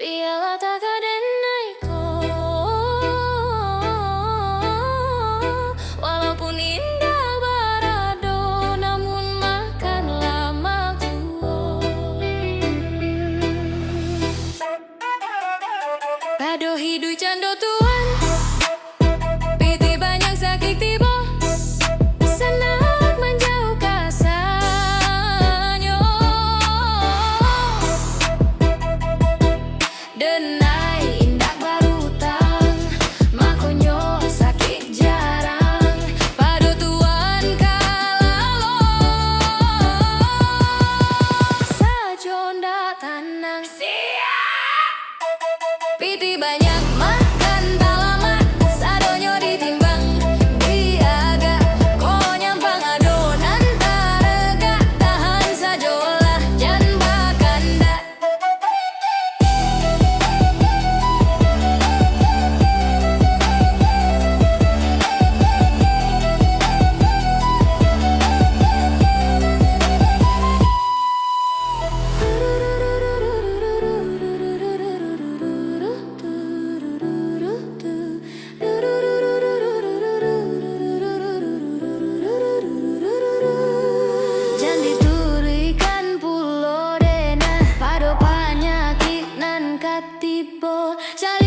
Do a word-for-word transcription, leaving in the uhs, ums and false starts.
Bialah tagak denai ko, walaupun indak barado, namun makanlah maguo. Pado hiduik cando tuan, pitih banyak sakik tibo, sanang manjauh kasanyo. Denai indak barutang, makonyo sakik jarang, pado tuan ka lalo. Sajo ndak tanang. Siap! Pitih banyak makan talamak, sadonyo ditimbang, diagak, ko nyampang ado nan taregak, tahan sajolah, jan bakandak. Jan dituruikan pulo dek nah, pado panyakik nan ka tibo. Jan